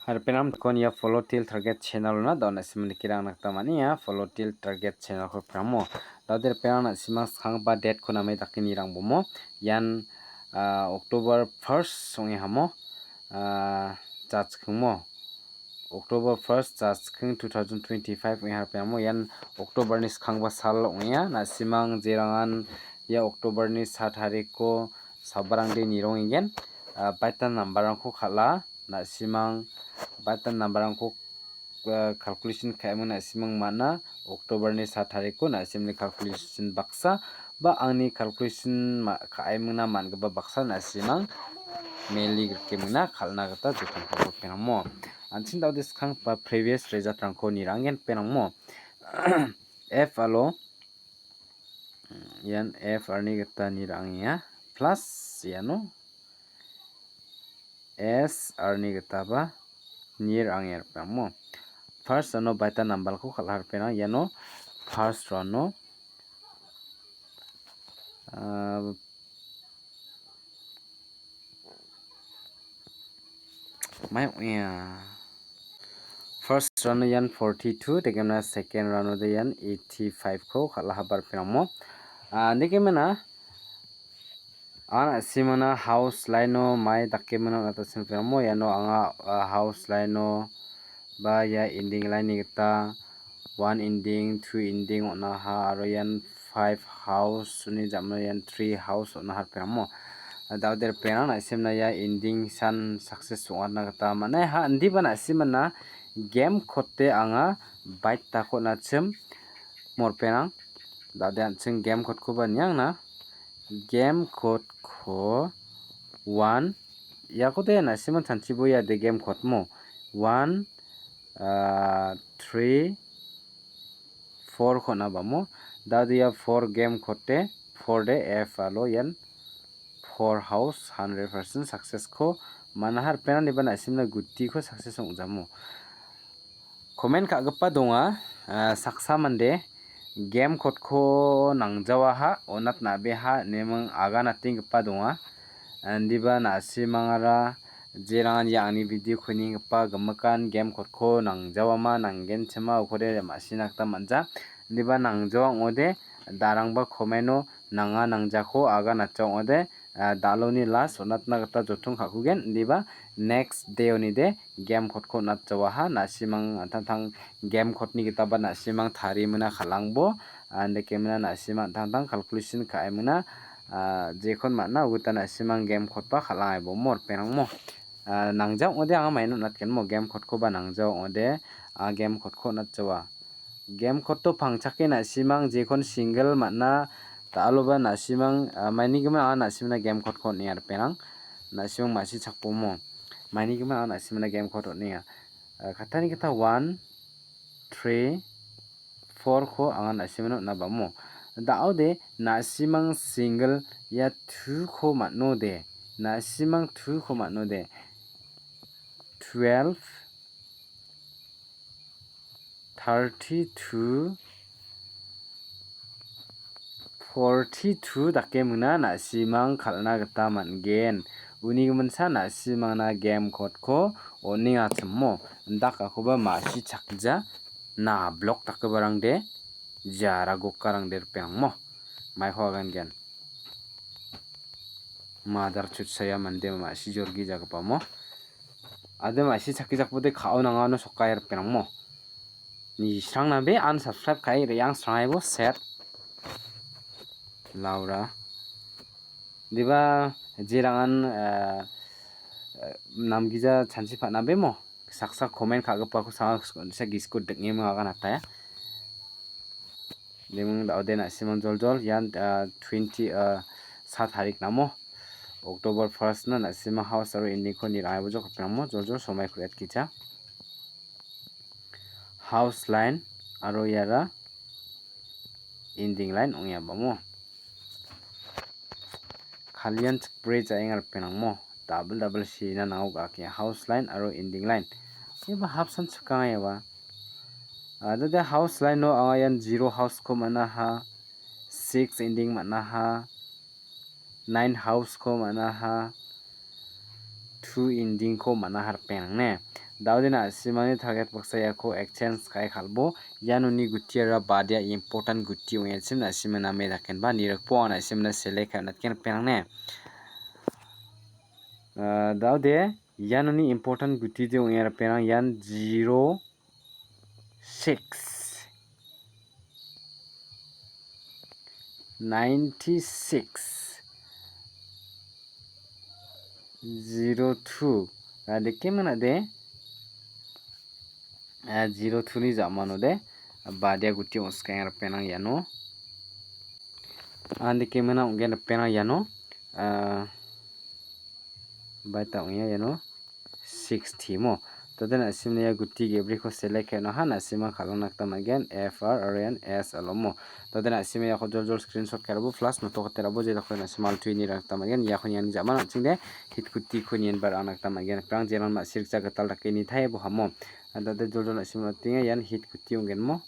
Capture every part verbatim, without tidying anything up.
Ripengrang, kon ia Follow Till Target channel-ona da·o na·simang nikirang nakta man·enga, Follow Till Target channel-ko ripengrangmo. Da·ode ripengrang na·simang skanggipa date-ko name dake nirangbomo. Ian, ah, October first ong·e hamo, ah, jachikingmo. October first jachikeng two thousand twenty-five ong·e ripengrangmo. Ian October-ni skanggipa sal ong·enga. Na·simang jerangan ia October-ni sa tarikko sabarangde nirongenggen, ah, baita nambarrangko kal·a. Na·simang baita nambarrangko, ah, calculation ka·eming na·simang man·a. October-ni sa tarikko na·simni calculation baksa ba angni calculation ma-, ka·emingna man·gipa baksa na·simang meli grikemingna kal·na gita jokanko ripengrangmo. An·ching da·ode skanggipa previous result-rangko niranggen ripengrangmo. F alo, ian F R-ni gita nirangenga. Plus iano S R-ni gitaba nirangenga ripengrangmo. First round-o baita nambarko kal·a ripengrang. Iano first round-o, ah, mai ong·enga. First round-o ian forty-two, dakemna second round-ode ian eighty-five-ko kal·aha ripengrangmo. Ah, dakemna, anga na·simangna house line-o mai dakemna on·atasin ripengrangmo. Iano anga, ah, house line-o ba ia ending line-ni gita one ending, two ending on·aha, aro ian five house-oni ja·mano ian three house on·aha ripengrangmo. Da·ode ripengrang na·simna ia ending san success ong·atna gita man·a. Ha, indiba na·simana game code-e anga baitako on·achim mo ripengrang. Da·ode an·ching game code-koba niangna. Game code-ko one, iakode na·siman chanchiboiade game code-mo. One, ah, three, four-ko on·abamo. Da·ode ia four game code-e, four-de F alo ian four house hundred percent success-ko man·aha ripengrang, indiba na·simna gutiko success ong·jamo. Comment ka·gipa donga, ah, saksa mande game code-ko nangjawaha, on·atna a·beha ineming aganatinggipa donga. Indiba na·simangara jerangan ia angni video-ko nenggipa gimikan game code-ko nangjawama, nanggenchima ukode ma·sina gita man·ja. Indiba nangjawa ong·ode, darangba comment-o nanga nangjako aganatja ong·ode, ah, da·aloni last on·atna gita jottong ka·kugen, indiba next day-onide game code-ko on·atjawaha, na·simang an·tangtang game code-ni gitaba na·simang tarimina kal·angbo, ah, andakemina na·simang an·tangtang calculation ka·emina, ah, jekon man·a, ugitan na·simang game code-ba kal·angaibomo ripengrangmo. Ah, nangja ong·ode anga maino on·atgenmo, game code-koba nangja ong·ode, ah, game code-ko on·atjawa. Game code-o pangchake na·simang jekon single man·a, da·aloba na·simang, ah, mainigimin anga na·simna game code-ko on·enga ripengrang. Na·simang ma·sichakbomo. Mainigimin anga na·simna game code on·enga. Ah, katani gita one, three, four-ko anga na·simana on·abamo. Da·ode na·simang single ia two-ko man·ode. Na·simang two-ko man·ode. Twelve, thirty-two, forty-two dakemingna na·simang kal·na gita man·gen. Uni giminsa na·simangna game code-ko on·engachimo. Indakakoba ma·sichakja na blok dakgiparangde jara gokarangde ripengmo. Maiko agangen. Madar chutsaya mande ma·si jorgijagipamo. Ade ma·si chakkijakbode ka·o nangano sokai ripengmo. Nisrangnabe unsubscribe ka·e re·ang srangaibo set. Laura. Diba jerangan, eh, eh, namgija chanchi pa·nabe mo. Saksa comment ka·gipako sanga gisiko ding·e mingagan ataya. Deming da·ode na·simang joljol ian, ah, twenty, ah, sa tarik namo. October first na na·simang house aro ending-ko nirangaibo jok ripengmo joljol somai kuriatkija. House line aro iara ending line ong·e abamo. Kalian chikbre ja·enga ripengmo. Double double sina nango ga·ake house line aro ending line. Eba hapsan chikangaia ba. Adade house line-o anga ian zero house-ko man·aha, six ending man·aha, nine house-ko man·aha, two ending-ko man·aha ripeng ne. Daode na·simangni target baksa iako exchange ka·e kal·bo. Ianoni gutiara badia important guti ong·achim na·sima name dakenba nirikbo anga na·simna select ka·e on·atgen ripengrang ne. Ah, daode ianoni important guti de ong·e ripengrang ian zero six, ninety six, zero two. Ah, deke mena de. Ah, zero two ni ja·mano de. Badia guti ong·skang ripengrang iano. Andike mena ong·gen ripengrang iano. Ah, baita ong·enga iano. Sixty mo. Tode na·simna ia guti ge·briko select ka·e on·aha na·sima kal·angna gita man·gen. F R aro ian S alo mo. Tode na·sima iako joljol screenshot ka·e rabo plus noto ka·e rabo je dakode na·sima altuini ra·na gita man·gen. Iako niani ja·mano an·ching de hit gutiko nienba ra·na gita man·gen. Ripengrang jeran ma·sirikja gital dake nitaia bo hamo. Andade joljol na·sima on·atenga ian hit guti ong·gen mo.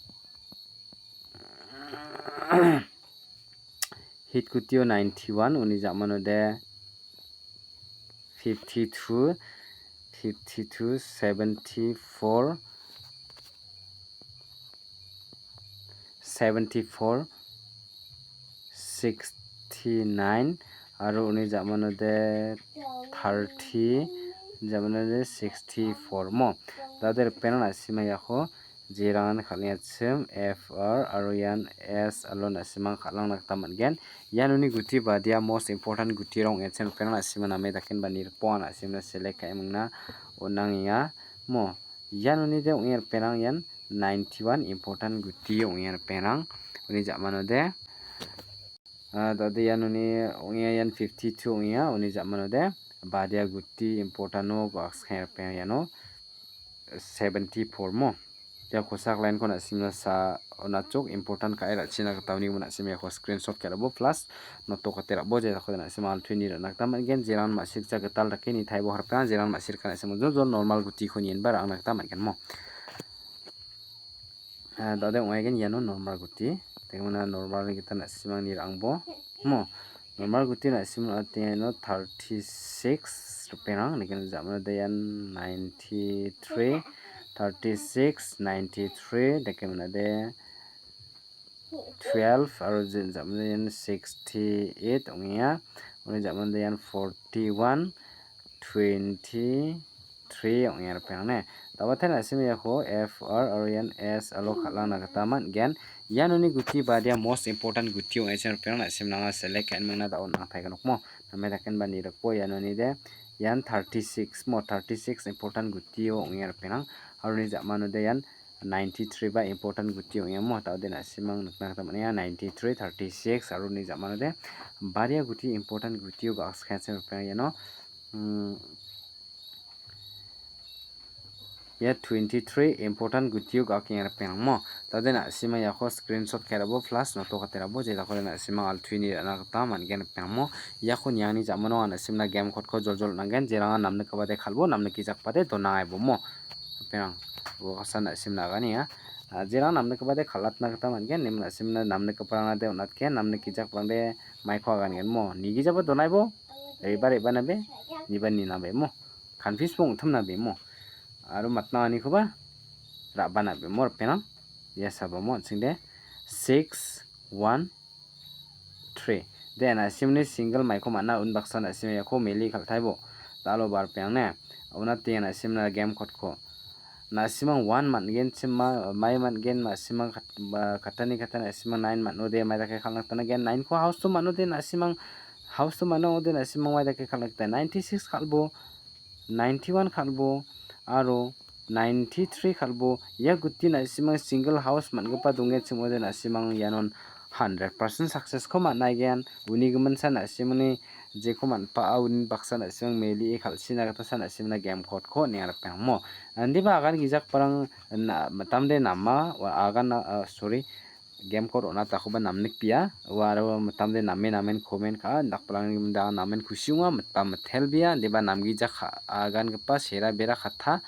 Hit gutio ninety one, uni ja·mano de fifty two, fifty two, seventy four, seventy four, sixty nine, aro uni ja·mano de thirty, ja·mano de sixty four mo. Dade ripengrang na·sima iako jerangan kal·engachim F R aro ian S alo na·simang kal·angna gita man·gen. Ian uni guti badia most important gutirang ong·achim ripengrang na·sima name dakenba nirikbo anga na·simna select ka·e mingna on·angenga mo. Ian uni de ong·e ripengrang ian ninety one important guti ong·e ripengrang. Uni ja·mano de. Ah, dade ian uni ong·enga ian fifty two ong·enga uni ja·mano de. Badia guti importano go·akskang ripengrang iano. Seventy four mo. Ia kosak line-ko na·simna sa on·achok important ka·e ra·china gita uni na·sim iako screenshot ka·e rabo plus noto ka·e rabo je dakode na·sima altuini ra·na gita man·gen. Jeran ma·sirikja gital dake nitaibo ripengrang jeran ma·sirika na·simo joljol normal gutiko nienba ra·angna gita man·gen mo. Ah, dade ong·aigen iano normal guti. Tekemana normalni gita na·simangni ra·angbo. Mo, normal guti na·simon atenga iano thirty six ripengrang. Neken ja·mano de ian ninety three, thirty six, ninety three. Tekemana de twelve aro je-, ja·mano de ian sixty eight ong·enga. Uni ja·mano de ian forty one, twenty three ong·e ripengrang ne. Dabaten na·sima iako F R aro ian S alo kal·angna gita man·gen. Ianoni guti badia most important guti ong·achim ripengrang na·simna anga select ka·e mingna da·o on·a taigen nokmo. Name dakenba nirikbo ianoni de ian thirty six mo, thirty six important gutio ong·e ripengrang. Aro uni ja·mano de ian ninety three ba important guti ong·enga mo. Daode na·simang nikna gita man·enga ninety three, thirty six aro uni ja·mano de baria guti important gutio ga·akskachim ripengrang iano. Hmm. Ia twenty three important gutio ga·akenga ripengrang mo. Tade na·sima iako screenshot ka·e rabo plus noto ka·e rabo je dakode na·sima altuini ra·na gita man·gen ripengrang mo. Iako niangni ja·mano anga na·simna game code-ko joljol on·angen. Jeranga namnikgipade kal·bo, namnikgijakbade donangaibo mo. Ripengrang, uakasa na·simna aganenga. Ah, jerang namnikgipade kal·atna gita man·gen. Nim na·simna namnikgiparangade on·atgen, namnikgijakrangde maiko agangen mo. Nigijaba donaibo, re·ba re·banabe, niba ninabe mo. Confuse bo ong·timnabe mo. Aro matna anikoba ra·banabe mo ripengrang. Ia sabamo an·chingde six one three. De na·simni single maiko man·a unbaksa na·sim iako meli kal·taibo. Dalo barpeng ne. Una te na·simna game code-ko. Na·simang one man·genchim ma-, mai man·gen na·simang kat-, ba, katani kata na·simang nine man·ode mai dake kal·na gita gen nine-ko house to man·ode na·simang house to man·ode na·simang mai dake kal·na gita ninety six kal·bo. Ninety one kal·bo aro ninety three kal·bo ia guti na·simang single house man·gipa dongechim ode na·simang ianon hundred percent success-ko man·aigen. Uni giminsa na·simangni jeko man·paa uni baksa na·simang melie kal·sina gitasa na·simangna game code-ko niarapengmo. Indiba agan gijakbarang na-, mitamde nama, wa-, agan na-, ah, sorry, game code on·atakoba namnikbia. Ua aro mitamde namen namen comment ka·a, dakbalangrangni gimin namen kusi ong·a, mitba mitelbia, deba namgija ka-, agangipa sera bera katha,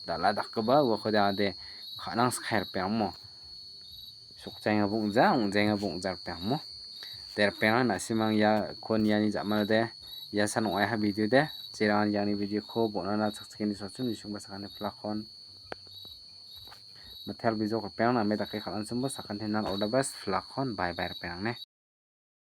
dal·a dakgipa uako dangade ka·nang skai ripengmo. Sokjaenga bongja, ong·jaenga bongja ripengmo. De ripengrang na·simang iako niani ja·manode, ia san ong·aiha video de, Jerangan iani video-ko bon·ana chakchikeni sochim nisungba sakani plakon. Metel bijok ripengrang name dake kal·anchimbo sakantinan all the best plakon bye bye ripengrang ne.